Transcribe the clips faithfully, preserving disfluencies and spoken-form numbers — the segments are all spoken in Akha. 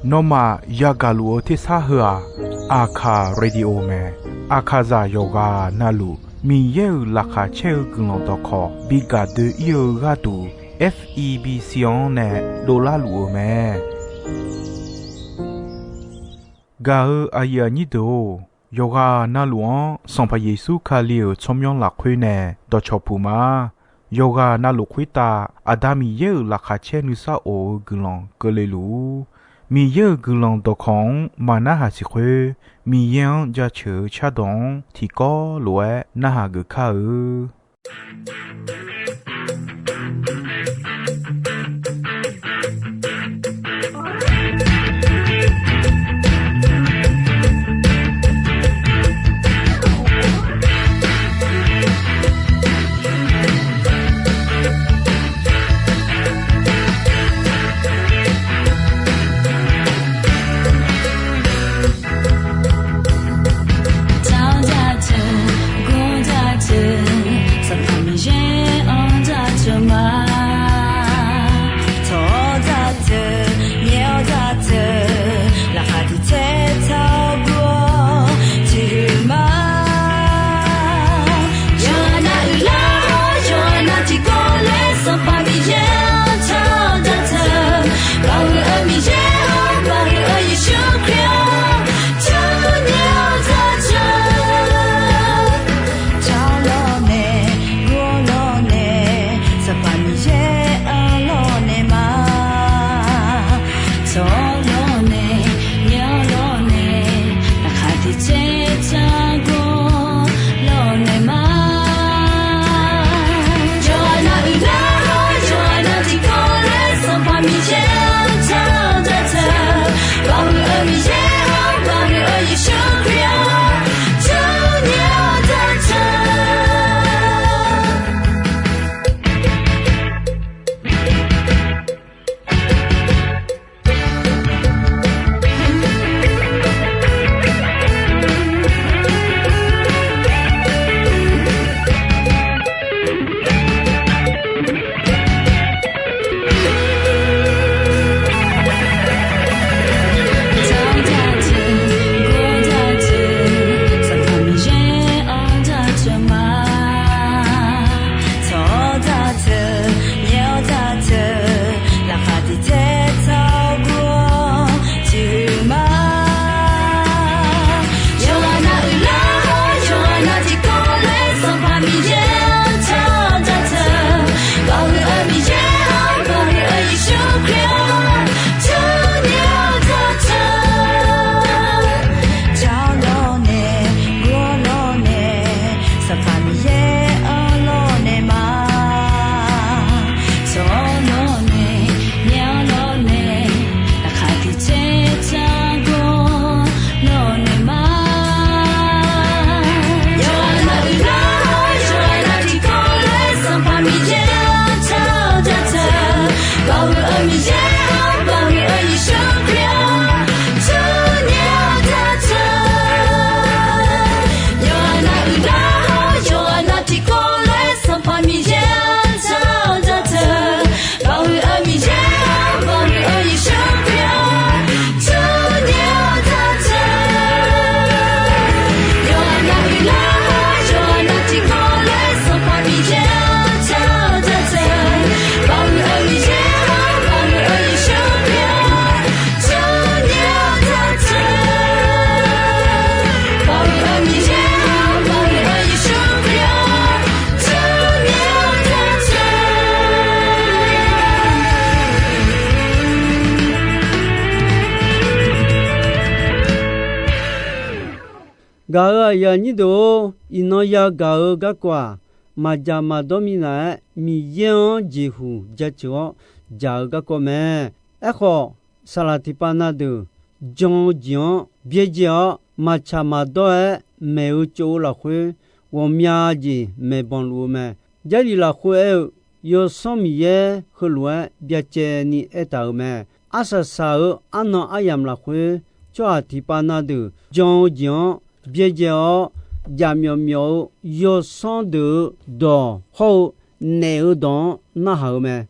Nawmaf yagaq luf-eu tersar heu-aq, Aqkaq Radio mae. Aqkaqzaq yawqghaq navluf Miqyaer-euq laqkhaq caer-eu guiqlanq dawqkawq bi gaq doe-ir-eu gharduq, F E B C-anr nae dovlar luf-eu mae. Gaq-eu aqyuif aqnyir deuq-or, yawqghaq navluf-anr Sanqpaq Yeqsur Kali-euq tsawrmyanr lafkhoer nae dawqcawq puq ma. Yawqghaq navluf khoertav Aqda Miqyaer-euq laqkhaq caer nuisar of-eu guiqlanq keuvle luf-ur. Miqyaer-euq guiqlanq dawqkawq-anr maqnarhaq siq khoer, Miqyaer-anr jaceuq-eu cardawq-anr tiqkawv lof-aer narhaq geuf kar-eu. Gaq-euq aqyuif aqnyir deuq-or, iqnan yagaq-eu garkawv-aq, maqdzaq maqdawr minav-aer Miqyaer-anr jeqhuq jaceuq-awr dzaq-eu garkawv mae. Aerkhawf, saqlaq tiqpav na deuq jan-eu jeq-anr byaerdzae-awr, maqtsaq maqdawr-aer maeq-eu tsov-eu lafkhoer, ghawqmya jeq maeqbanq luf-eu mae. Jarlif lafkhoer aer-eu, Yawsanr Miqyaer heulof-aer byacaevni aertaq-euq mae. Arsaq saq-euq arnan aryamq lafkhoer, tsawrhaq tiqpav na deuq jan-eu jeq-anr byaerdzae-awr, jaqmyawf myawf-eu yawsanr deuq-euq dawq hawr-eu naef-eu dawq-anr narhaq-eu mae.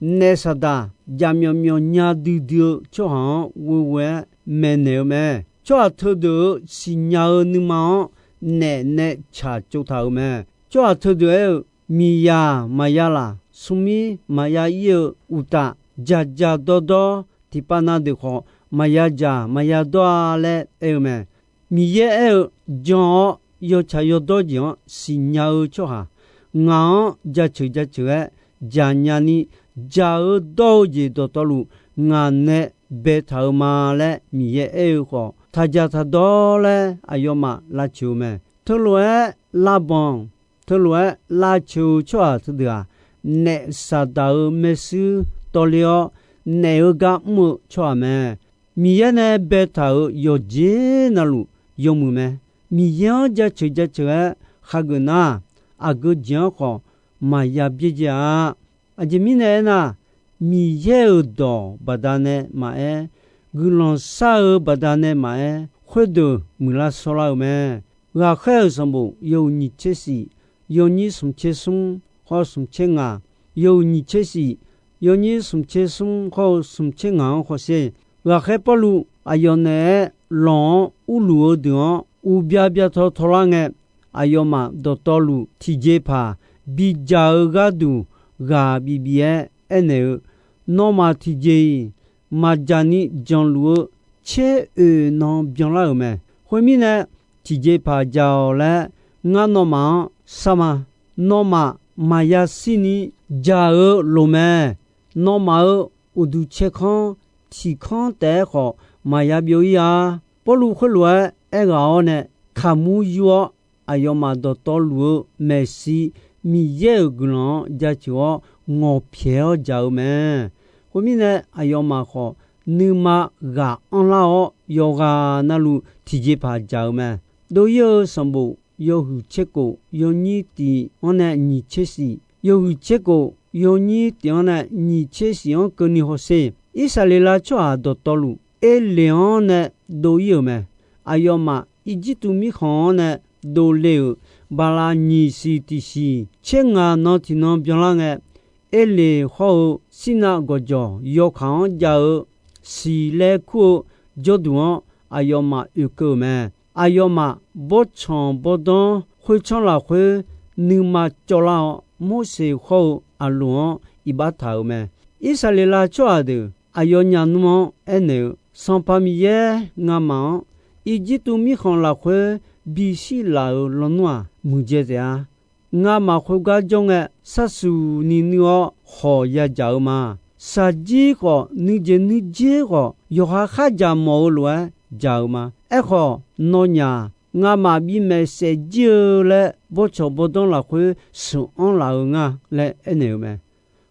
naef saqdaq jaqmyawf myawf nya duidui-eu tsawrhaq-anr ghoeghoe-aer maeqnaeq-eu mae. Tsawrhaq teudeuq-euq siqnya-eu nuima-anr naef nae tsaq tsov taq-euq mae. Tsawrhaq teudeuq aer-eu, Miqyaq maqya laf, smrmir maqya ir-eu uqtaf, dzaqdzaq dawrdawr tiqpav na deuq khawf maqya dzaq maqya dawr-a laer aer-eu mae. Miqyaer aer-eu, Jan-awr, yawtsaq yawdawr jeq-anr siqnya-eu tsawrhaq, ngaq-anr jaceuq jaceuq-aer dzaqnya ni, dzaq-eu dawr-eu jeq dawqtawvluf ngaq nae baetaq-eu ma laer Miqyaer aer-eu khawf, taqdzaq taqdawr laer aqyawfmaf lavtsoeq-eu mae. Teulof-aer lavbanq, teulof-aer lavtsoeq-eu tsawrhaq teudeuq-aq, naef saqdaq-euq maershuir tawvler-awr, naef-eu gar mr-eu tsawrhaq mae. Miqyaer nae baetaq-euq yawqjeq navluf yawmuiq mae. Miqyaer-anr jaceuq jaceuq-aer hageuf nar, aqgeu jeq-anr khawf maqya byaerdzae-a. Aqjeq mirnae aernar, Miqyaer-euq dawq baqdanae maqaer, guiqlanq shar-eu baqdanae maqaer, khoerdeuq muiqlar shawrlar-eu mae. Ghaqkhaer-euq sanqbof yawhuiq nyiq tser shif, yawnyir smq tser smr khawr-eu smq tser ngaq, yawhuiq nyiq tser shif, yawnyir smq tser smr khawr-eu smq tser ngaq-anr hawsher. Ghaqkhaer Pawrluv aqyawf naeq-aer lawq-anr urluf-eu deuq-anr uqbya byataw tawlar ngae, aqyawfmaf dawqtawvluf tiqjeqpaq bidzaq-eu gharduq ghaq bibif-aer aernaeq-eu, Nawmaf tiqjeq-iq maqdzaq ni janluf-eu tser oeq nan byanlar-euq mae. Khoermirnae, tiqjeqpaq dzaq-awq laer ngar nawmaf-anr shar ma. Nawmaf maqya shir ni dzaq-eu loq mae. Nawmaf-euq uqduq tsaerkanr tiq kanr taef-aer khawf maqya byov-ir-a. Pawrluv khoerlof-aer aerghaq-awr nae kaqmur yur-awr, aqyawfmaf dawqtawvluf-eu maeqshi Miqyaer-euq guiqlanq-anr jaceuq-awr ngawqpyaeq-awr dzaq-eu mae. Khoermirnae, aqyawfmaf khawf nuima ghaq anrlar-awr, yawqghaq navluf tiqjeqpaq dzaq-eu mae. Dov-ir-eu sanqbof yawhuiq tser kof yawnyir tiq-anr nae nyiq tser shif, yawhuiq tser kof yawnyir tiq-anr nae nyiq tser shif-anr keuvni hawsher. Irsaqleqlav tsawrhaq dawqtawvluf, Erleq-anr nae dov-ir-euq mae. Aqyawfmaf Irjirtuv mirkhanq-anr nae dovle-euq bala nyiq siq tiq siq tser ngaq nan tiq nan byanlar ngae, Erleq hawr-eu Sirnav gawqjawq yawkaq-anr jav-eu siq laer kur-eu jawrduq-anr aqyawfmaf oekeuv-euq mae. Aqyawfmaf bawrtsanq bawrdanr khoertsanr lafkhoer nuima cawvlar-awr, Morseq hawr-eu Aqloq-anr iqbax taq-euq mae. Irsaqleqlav tsawrhaq deuq aqyawfnyaf nmr-anr aernaeq-eu, Sanqpaq Miqyaer, ngamaf-anr Irjirtuv mirkhanq lafkhoer bishir laf-euq lawnmr-aq, muiqdzae taef-a. Ngamaf khoergar jawr ngae, sharsuq ni nuir-awr khawq yadzaq-eu ma. Shaqjir khawf, nuijeq nuirjir khawf, yawqha khardzaq mawf-eu lof-aer dzaq-eu ma. Aerkhawf, nawnyaf, ngamaf bimaeq saef jir-eu laer bawrtsanq bawrdanr lafkhoer sheuq-anr laf-eu nga laer aernaeq-eu mae.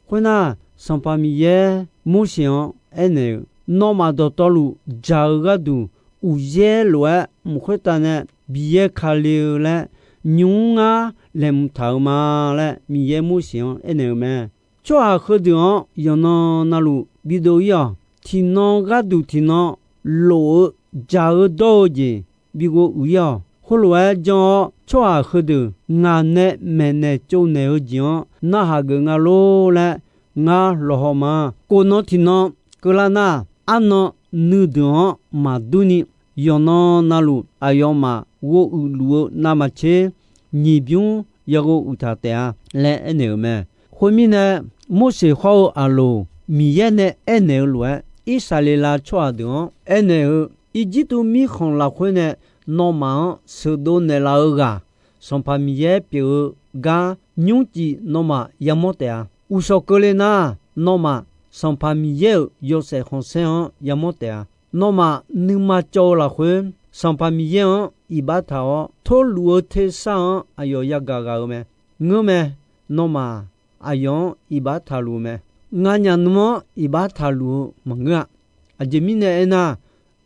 Khoernar, Sanqpaq Miqyaer Morseq-anr aernaeq-eu, Nawmaf dawqtawvluf dzaq-eu gharduq uqyaer lof-aer mq khoertav nae biyaer kale-eu laer nymq-mr ngar laeqhmq taq-euq ma laer Miqyaer Morseq-anr aernaeq-eu mae. Tsawrhaq heudeuq-anr yawqnan navluf bidov-ir-awq. Tiqnan gharduq tiqnan lof-eu dzaq-eu dawr-eu jeq bighov uiq-ir-awq. Khoerlof-aer janr-awr, tsawrhaq heudeuq ngaq nae maeqnaeq tsovnaeq-eu jeq-anr narhaq geuf nga lor laer ngar lawqhaw ma. Kof nan tiqnan keuvlar nar, arnan nuideuq-anr maqdur ni, yawqnan navluf aqyawfmaf ghov uiqluf-eu navmaqtser nyiq bymr yaghov uiqtaq taef-a laer aernaeq-euq mae. Khoermirnae, Morseq hawr-eu Aqloq Miqyaer nae aernaeq-eu lof-aer, Irsaqleqlav tsawrhaq deuq-anr aernaeq-eu, Irjirtuv mirkhanq lafkhoer nae nawmaf-anr sheuqdov naeqlaf-eu ghaq, Sanqpaq Miqyaer pyeuf-eu gar nymrcif nawmaf yamawr taef-a. Uqshawq keuvle nar, nawmaf Sanqpaq Miqyaer-euq yawshaef khanqsaer-anr yamawr taef-a. Nawmaf nuima cawv-eu lafkhoer, Sanqpaq Miqyaer-anr iqbax taq-awr, torluf-eu tersar-anr aqyawf yagaq ghaq-eu mae. Ngeurmae, nawmaf aqyawf-anr iqbax taqluf-eu mae. Nganyaf nmr-anr iqbax taqluf-eu maqngeur-a. Aqjeq mirnae aernar,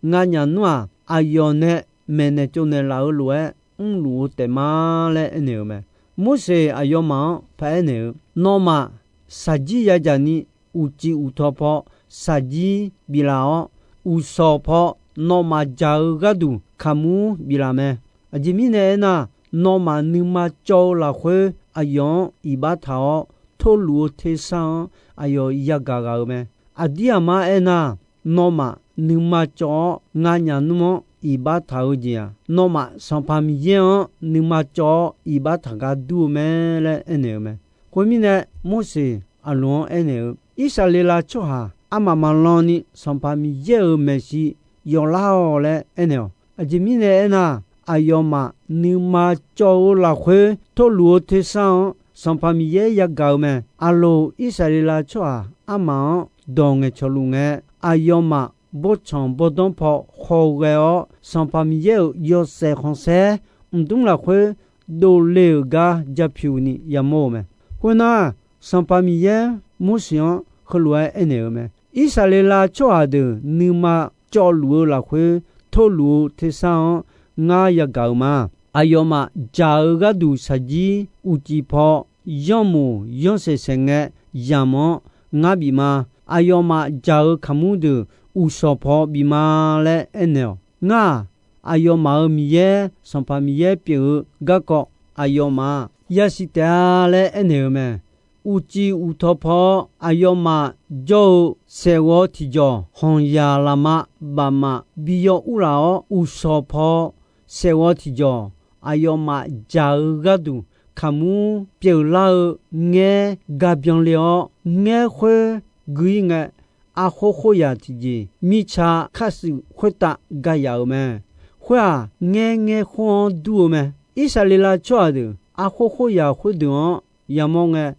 nganyaf nmr-aq, aqyawf nae maeqnaeq tsovnaeq laf-eu lof-aer mrluf-eu taef ma laer aernaeq-eu mae. Morseq aqyawfmaf-anr paraer naeq-eu, Nawmaf shaqjir yadzaq ni, uqcif uqtaw paw shaqjir biflaf-awr, uqshawq paw nawmaf dzaq-eu gharduq kaqmur biflaf mae. Aqjeq mirnae aernar, nawmaf nuima cawv-eu lafkhoer aqyawf-anr iqbax taq-awr, torluf-eu tersar-anr aqyawf yagaq ghaq-euq mae. Aqdir aqmar aernar, nawmaf nuima cawv-awr nganyaf nmr-anr iqbax taq-eu jeq-aq, nawmaf Sanqpaq Miqyaer-anr nuima cawv-awr iqbax taq gar dur-eu mae laer aernaeq-eu mae. Khoermirnae, Morseq aqloq-anr aernaeq-eu, Irsaqleqlav tsawrhaq armaf maqlan ni Sanqpaq Miqyaer-euq maeqshi yawflar-awq laer aernaeq-awq. Aqjeq mirnae aernar, aqyawfmaf nuima cawv-eu lafkhoer torluf-eu tersar-anr Sanqpaq Miqyaer yagaq-eu mae. Aqloq Irsaqleqlav tsawrhaq armaf-anr dawq ngaeqcawq luf ngae, aqyawfmaf bawrtsanq bawrdanr paw khawghae-awr, Sanqpaq Miqyaer-euq yawshaef khanqsaer mqdmr lafkhoer dovle-euq gar japyuq ni yamawr-eu mae. Khoernar, Sanqpaq Miqyaer Morseq-anr heulof-aer aernaeq-eu mae. Irsaqleqlav tsawrhaq deuq nuima cawvluf-eu lafkhoer torluf-eu tersar-anr ngar yagaq-euq ma. Aqyawfmaf dzaq-eu gharduq shaqjir uqcif paw yanrmoq yanrsaeq saeq ngae yamq-anr ngar bif ma. Aqyawfmaf dzaq-eu kaqmur deuq uqshawq paw bif ma laer aernaeq-awq. Ngar-aq, aqyawfmaf-euq Miqyaer, Sanqpaq Miqyaer pyeuf-eu garkawv aqyawfmaf yasiq taef-a laer aernaeq-eu mae. Uqcif uqtaw paw-awr aqyawfmaf jawr-eu saeqghawv tiqjawq, hanqyaq lafma bafmaf bi yaw urlaf-awr, uqshawq paw saeqghawv tiqjawq, aqyawfmaf dzaq-eu gharduq kaqmur pyeuflar-eu ngaer ga byanle-awr, ngaer khoer gui-ir ngae, arkhoer khoeryaq tiqjeq mirtsa kharshuif khoertav ga yaf-euq mae. Khoer-aq, ngaer ngaer khoer-anr dur-eu mae. Irsaqleqlav tsawrhaq deuq arkhoer khoeryaq khoerdeuq-anr yamawr ngae,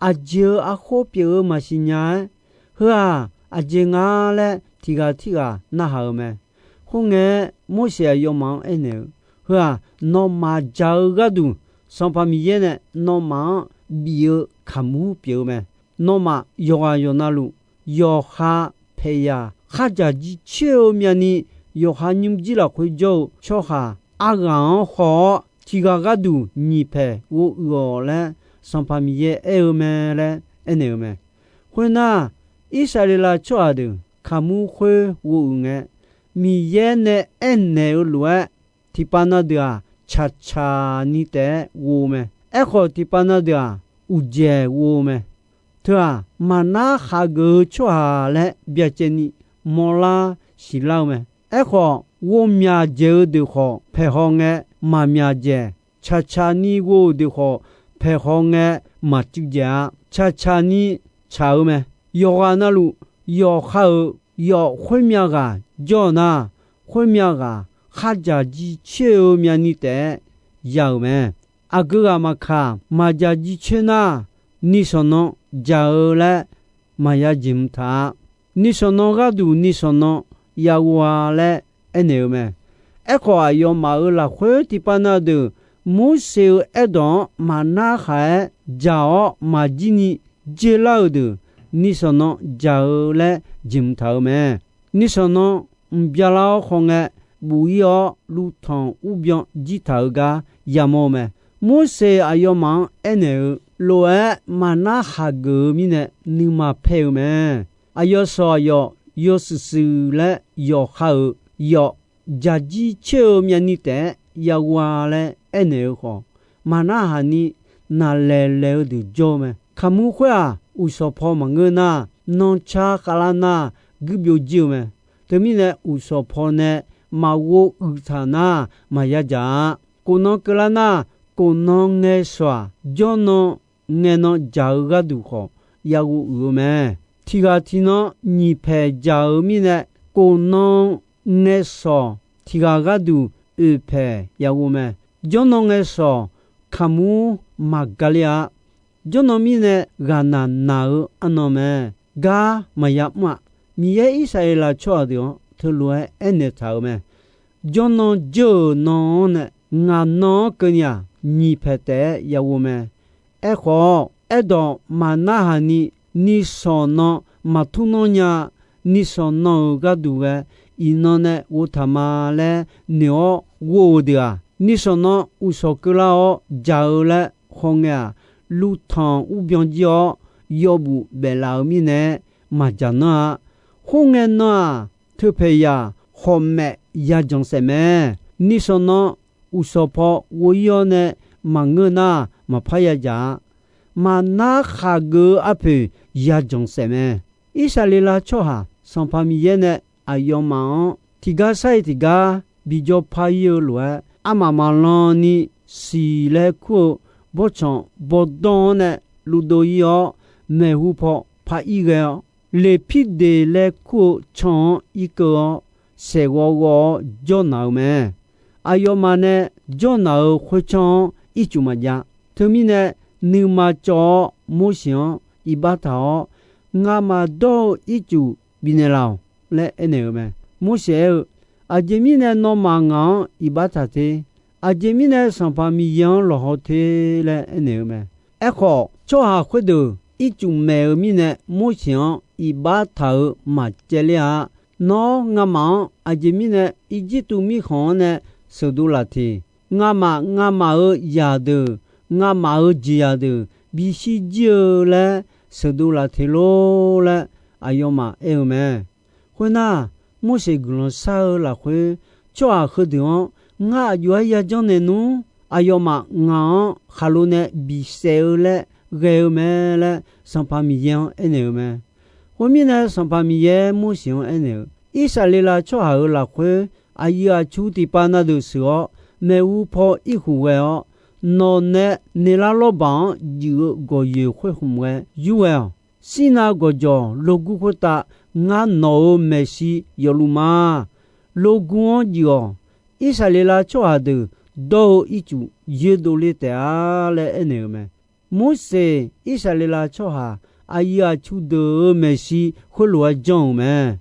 aqjeq-euq arkhoer pyeuf-eu maqsiq nya-aer, heu-aq, aqjeq nga laer tiq ghaq tirghaq narhaq-eu mae. Khoerngae, Morseq aqyawfmaf-anr aernaeq-eu, Heu-aq, nawmaf dzaq-eu gharduq Sanqpaq Miqyaer nae nawmaf-anr bif-eu kaqmur pyeuf-eu mae. Nawmaf yawqghaq yawqnavluf, yawqha paeqyaq khardzaq jircoer-eu myavni, yawqha nymrjir lafkhoer jawr-eu tsawrhaq arghaq-anr haw-awr, tiq ghaq gharduq nyiq paeq ghovuiq-awq laer Sanqpaq Miqyaer aer-eu mae laer aernaeq-eu mae. Khoernar, Irsaqleqlav tsawrhaq deuq kaqmur khoer ghovuiq ngae, Miqyaer nae aernaeq-eu lof-aer, tiqpav na deuq-aq, tsaqtsaq ni taef-aer ghov-eu mae. Aerkhawf, tiqpav na deuq-aq, uqdzaeq ghov-eu mae. Teu-aq, maqnar khaq geuf-eu tsawrhaq laer byacaevni mawrlar siqlar-eu mae. Aerkhawf, ghovmyaq dzaeq-eu deuq khawf paeqhaw ngae maqmyaq dzaeq, tsaqtsaq ni ghov-euq deuq khawf paeqhaw ngae maqcuiv dzaeq-a. Tsaqtsaq ni tsaq-eu mae. Yawqghaq navluf, yawqha-euq yawf khoermyav ghaq jawr-eu nar, khoermyav ghaq khardzaq jircoer-eu myavni taef-aer ya-euq mae. Aqgeu ghaq maqkaq, maqdzaq jircoer nar, ni sanqnan dzaq-eu laer maqya jeq mq taq-a. Ni sanqnan gharduq ni sanqnan ya ghov-a laer aernaeq-eu mae. Aerkhawf, aqyawfmaf-euq lafkhoer tiqpav na deuq Morseq-euq aerdawq-anr maqnar khaq-aer dzaq-awr maqjir ni dzoerlar-euq deuq, ni sanqnan dzaq-eu laer jeq mq taq-eu mae. Ni sanqnan mq byalar-awr khawngae, buf-ir-awr luvtanq urbyan jir taq-eu gar yamawr-eu mae. Morseq aqyawfmaf-anr aernaeq-eu lof-aer maqnar khaq geuf-eu mirnae nuima paer-eu mae. Aqyawf sawq aqyawf yawshuif shuif laer yawqha-euq yawf dzaq jircoer-eu myavni taef-aer ya ghov-a laer aernaeq-eu khawf, maqnar haq ni naqlaeq laeq-eu deuq jawr-eu mae. Kaqmur khoer-aq, uqshawq paw maqngeur nar, nancar khavlar nar, guir byov jir-eu mae. Teumirnae, uqshawq paw nae maqghov uiq taq nar, maqya dzaq-a. Kof nan keuvlar nar, kof nan ngae shawq-aq, jawrnan ngae nan dzaq-eu gharduq khawf, ya ghov uiq-eu mae. Tiq ghaq tiq nan nyiq paeq dzaq-euq mirnae, kof nan ngae shawq tiq ghaq gharduq oeq paeq ya ghov mae. Jawrnan ngae shawq kaqmur maqgale-a. Jawrnan mirnae ghaqnaq naq-eu arnan mae. Gar maqya mr-aq, Miqyaer Irsaqleqlav tsawrhaq deuq-anr teulof-aer aernaeq taq-euq mae. Jawrnan dzeur-euq nan-anr nae ngaq nan-anr keuvni-aq, nyiq paeq taef-aer ya ghov mae. Aerkhawf, aerdawq maqnar haq ni, ni sanq nan maqtur nanr nya, ni sanq nan-euq gharduq ghae iqnan nae ghov taq ma laer noeq-awr ghov-euq deuq-aq, ni sanq nan uqshawq keuvlar-awr dzaq-eu laer khawngae-aq, luvtanq urbyan jir-awr yawbuf baef laf-euq mirnae maqdzaq nanr-a. Khoerngae nan-aq, teu paeq yaq khawf maef ya janq saef mae. Ni sanq nan uqshawq paw ghov-ir-awr nae maqngeur nar, maqpar ya dzaq-a. maqnar khaqgeuf-eu arpoeq yajanq saef mae. Irsaqleqlav tsawrhaq Sanqpaq Miqyaer nae aqyawfmaf-anr tiqgar sar-iq tiqgar bi jawr par-ir-eu lof-aer, armaf maqlan ni siq laer kur-eu bawrtsanq bawrdanr-anr nae luvdov-ir-awr, maeqhu paw par-ir ghae-awr, Leqpirdeq laer kur-eu can-anr irkeuv-awr, saeqghawv ghawv-awr jawrnaq-eu mae. Aqyawfmaf nae jawrnaq-euq khoertsanr-anr ircuf maqjav. Teumirnae, nuima cawv-awr Morseq-anr iqbax taq-awr, Ngamaf dawr-eu ircuf bifnaeq laf-awq laer aernaeq-eu mae. Morseq aer-eu, Aqjeq mirnae nawmaf ngaq-anr iqbax taq te. Aqjeq mirnae Sanqpaq Miqyaer-anr lawqhaw te laer aernaeq-eu mae. Aerkhawf, tsawrhaq khoerdeuq ircuf maeq-eu mirnae Morseq-anr iqbax taq-euq maqcaevler-a. Nawr ngamaf-anr aqjeq mirnae Irjirtuv mirkhanq-anr nae sheuqdov laf teq. Ngamaf ngamaf-euq zaqdeuq, ngamaf-euq jeqzaq deuq bishir jir-eu laer sheuqdov laf teq lor laer aqyawfmaf aer-eu mae. Khoernar, Morseq guiqlanq shar-eu lafkhoer, tsawrhaq heudeuq-anr ngar aqjox-aer yajanr naeq nmr. Aqyawfmaf ngaq-anr khaqlo nae bisaef-eu laer ghae-eu mae laer Sanqpaq Miqyaer-anr aernaeq-eu mae. Khoermirnae, Sanqpaq Miqyaer Morseq-anr aernaeq-eu, Irsaqleqlav tsawrhaq-euq lafkhoer aqyuif aqtsu tiqpav na deuq sheuq-awr, maeqhu paw irkhuq ghae-awr, nawq nae Neqlar lawrbaq-anr juif-eu gawqyoeq khoer khmq ghae yur ghae-awq. Sirnav gawqjawq logur khoertav ngar nawq-euq maeqshi yawfluf ma. Logur-anr juif-awq. Irsaqleqlav tsawrhaq deuq dawr-eu ircuf yoerdovle taef-a laer aernaeq-eu mae. Morseq Irsaqleqlav tsawrhaq aqyuif aqtsu deuq-euq maeqshi khoerlof-aer janr-euq mae.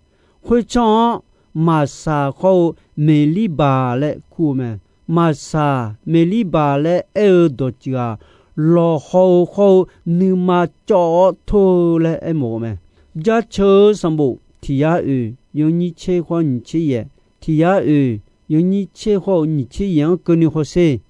Khoertsanr-anr Maqsaq khawr-eu Meqlirbaq laer kur-eu mae. Maqsaq Meqlirbaq laer aer-eu dawqtsuif-aq, lawqhaw-eu khawr-eu nuima cawv-awr tor-eu laer aermawf-eu mae. Jaceuq-eu sanqbof tiq yar oeq yawnyir tser khawr nyiq tser yaeq, tiq yar oeq yawnyir tser khawr-eu nyiq tser yaeq-anr keuvni hawsher.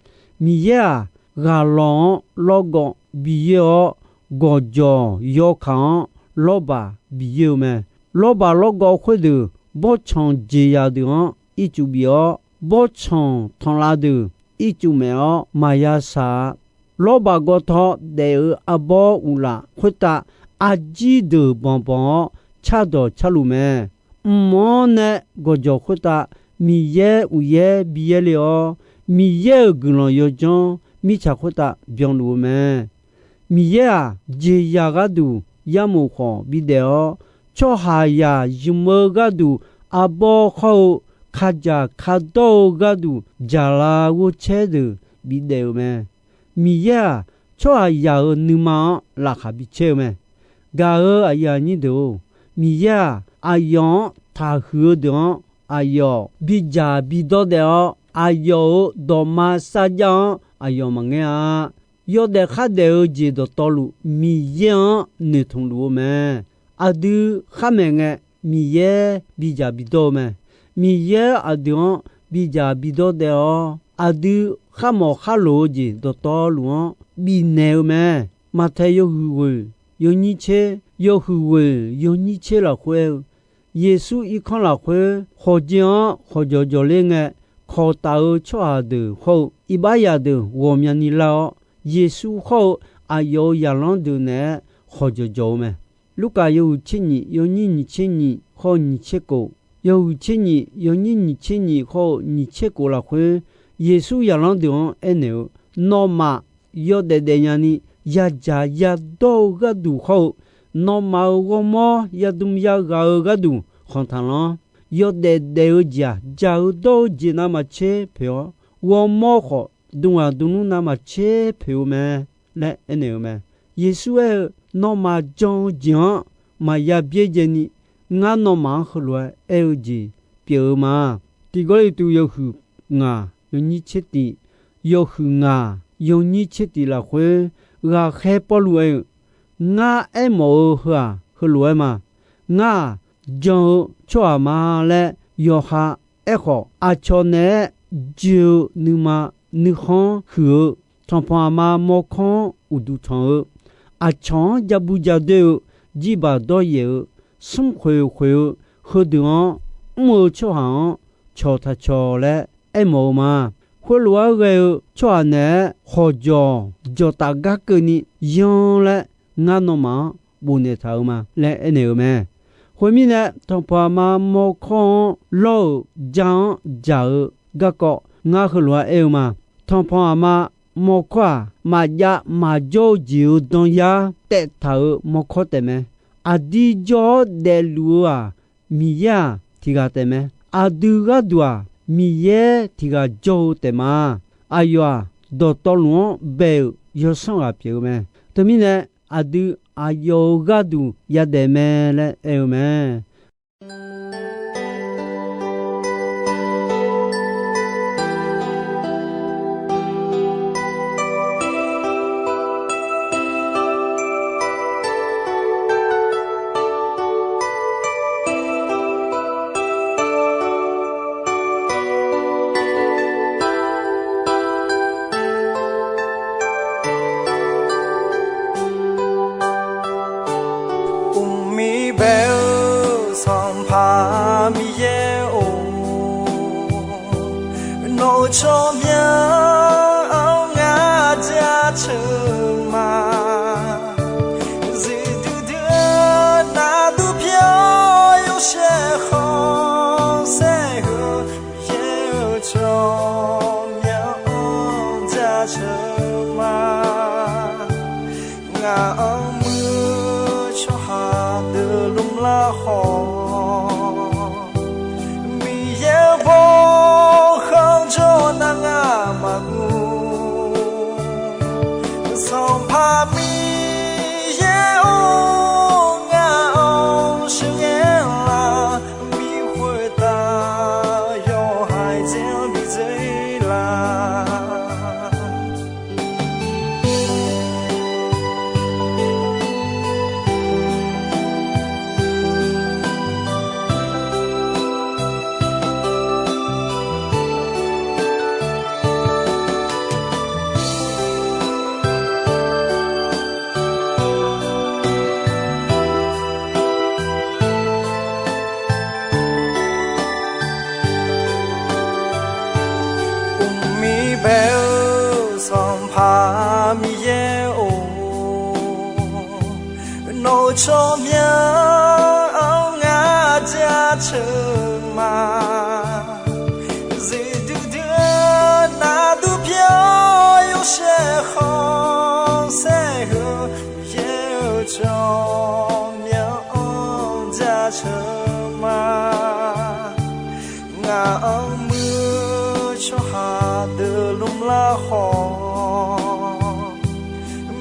Miqyaer-aq, ghaqlawq-anr lawrgawv biyoer-awr, gawqjawq yawkaq-anr lawrbaq biyoer-eu mae. Lawrbaq lawrgawv khoerdeuq bawrtsanq jeqzaq deuq-anr ircuf bif-awr, bawrtsanq tanqlav deuq ircuf maef-awr maqya shaq-a. Lawrbaq gawtaw daef-eu arbawr uqlaf khoertav arjir deuq banqbanq-awr cardawq carluf mae. Mq-anr nae gawqjawq khoertav Miqyaer uqyaer bi yaer le-awr, Miqyaer-euq guiqlanq yawdzanr mirtsaq khoertav byanluf-eu mae. Miqyaer-aq, jeqzaq gharduq yarmof khawf bidaef-awr, tsawrhaqzaq zmq-eu gharduq arbawr khawr-eu kaqdzaq kaqdawr-eu gharduq dzaqlar ghovcaer deuq bidaef-euq mae. Miqyaer-aq, tsawrhaqzaq-euq nuima-anr laqkhaq bicaer-eu mae. Gaq-euq aqyuif aqnyir deuq-or, Miqyaer-aq, aqyawf-anr taqhuiq-eu deuq-anr aqyawf bidzaq bidawr daef-awr, aqyawf-euq dawqma sarjax-anr aqyawf maqngaer-a. Yawdaef khardaef-eu jeq dawqtawvluf Miqyaer-anr noeqtmq luf-eu mae. Aqdui khar maeq ngae, Miqyaer bidzaq bidawr-eu mae. Miqyaer aqdui-anr bidzaq bidawr daef-awr, aqdui kharmawf kharloq-eu jeq dawqtawvluf-anr bifnaeq-eu mae. Maqtaeq yawhuiq ghoeq yawnyir tser, yawhuiq ghoeq yawnyir tser lafkhoer aer-eu, Yeqsur irkanr lafkhoer khawqjeq-anr khawqjawq jawq ler ngae, kawqtaf-eu tsawrhaq deuq hawr-eu iqbaxzaq deuq ghawqmyani lar-awr, Yeqsur hawr-eu aqyawf-euq zaqlanr deuq naeq-aer khawqjawq jawq-eu mae. Lurkaf yawhuiq tser nyif yawnyir nyiq tser nyif hawr-eu nyiq tser kof, yawhuiq tser nyif yawnyir nyiq tser nyif hawr-eu nyiq tser kof lafkhoer, Yeqsur zaqlanr deuq-anr aernaeq-eu, Nawmaf yawdaef daef nyani yadzaq yadawr-eu gharduq hawr-eu, nawmaf-euq ghawrmawr yadm yaghaq-eu gharduq khanq taqlanr. Yawdaef daef-eu jeq-aq, dzaq-eu dawr-eu jeq navmaqtser poeq-awr, ghawrmawr khawf dmghaq dmnmr navmaqtser poeq-eu mae laer aernaeq-eu mae. Yeqsur aer-eu, Nawmaf jan-eu jeq-anr maqya byaerdzaeni, ngar nawmaf-anr heulof-aer aer-eu jeq pyeuf-eu ma. Tiq Gawrliqtu yawhuiq ngaq yawnyir tser tif, yawhuiq ngaq yawnyir tser tif lafkhoer, ghaqkhaer Pawrluv aer-eu, Ngar aermawf-eu heu-aq, heulof-aer ma. Ngar-aq, jan-eu tsawrhaq ma laer yawqha aerkhawf, aqcawq naeq-aer joe-eu nuima nuikhanr huiq-eu, tanqpanq aqma mawrkawr-anr uqduq tanq-eu, aqcawq-anr ja bu ja doer-eu, jirbaq dawryaef-eu, smrkhoeq khoeq-eu, heudeuq-anr mr-eu tsawrhaq-anr cawq taq cawq laer aermawf-eu ma. khoerlof-aer ghae-eu tsawrhaq naeq-aer khawqjawq jawqtaf gar keuvni yan laer ngar nawmaf-anr bofnaeq taq-euq ma laer aernaeq-euq mae. Khoermirnae, tanqpanq aqma mawrkawr-anr lawr-euq jan-anr dzaq-eu garkawv ngar heulof-aer aer-eu ma. Tanqpanq aqma mawrkawr-aq, maqjav maqjawr-eu jeq-euq danyar taev taq-euq mawrkawr taefmae. Aqdui jawr-awr daefluf-eu-aq, Miqyaer-aq tiq ghaq taefmae. Aqdui gharduq-aq, Miqyaer tiq ghaq jawr-eu taefma. Aqyawf-aq, dawqtawvluf-anr bae-euq yawsanr ghaq pyeuf-eu mae. Teumirnae, aqdui aqyawf-euq gharduq yadaef mae laer aer-eu mae. Uqmir bae-eu Sanqpaq Miqyaer-or, nawq-euq tsawrmyanr-anr ngar jaceuq ma. Zuif duidui-eu nar dur pyeuf-awr yawshaef khanqsaer-eu, Miqyaer-euq tsawrmyanr-anr jaceuq ma. Ngaq-anr muiq-eu tsawrhaq deuq lmrlar khawf, Miqyaer-euq bawkhanq jawr nar ngar maqguv. Sanqpaq Miqyaer-or, ngaq-anr sheuqghae la, bi khoertav yawhaiq dzae-anr bi dzae la. Uqmir bae-eu Sanqpaq Miqyaer-or, nawq-euq tsawrmyanr-anr ngar jaceuq ma. Zuif duidui-eu nar dur pyeuf-awr yawshaef khanqsaer-eu, Miqyaer-euq tsawrmyanr-anr jaceuq ma. Ngaq-anr muiq-eu tsawrhaq deuq lmrlar khawf,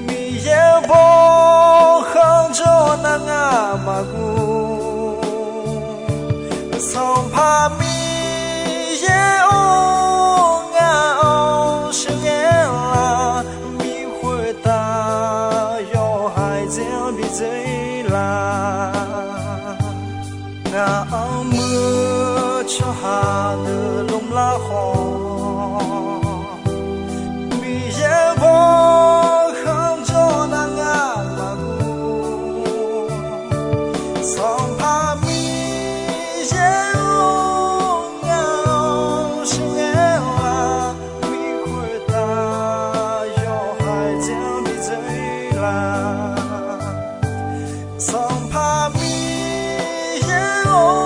Miqyaer-euq bawkhanq jawr nar ngar maqguv. Sanqpaq Miqyaer-or, ngaq-anr sheuqghae la, bi khoertav yawhaiq dzae-anr bi dzae la. Ngaq-anr muiq-eu tsawrhaq deuq lmrlar khawf, Miqyaer-euq bawkhanq jawr nar ngar maqguv. Sanqpaq Miqyaer-or, ngaq-anr sheuqghae la, bi khoertav yawhaiq dzae-anr bi dzae la. Sanqpaq Miqyaer-or,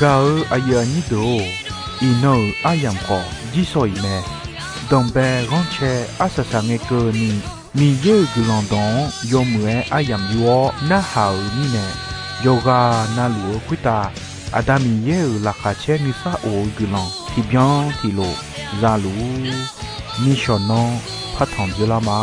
Gaq-eu aqyuif aqnyir deuq-or, iqnan-euq aryamq khawf jirsawq iq mae. Danqbae ghanrcae arsaq saq ngae keuvni, Miqyaer-euq guiqlanq dawq-anr yawmuiq-aer aryamq yur-awr narhaq-euq mirnae, yawqghaq navluf-eu khoertav Aqda Miqyaer-euq laqkhaq caer nuisar of-eu guiqlanq tiqbyan tiqlof za luf-ur. Nishawq nanr partanq dzoerlar ma.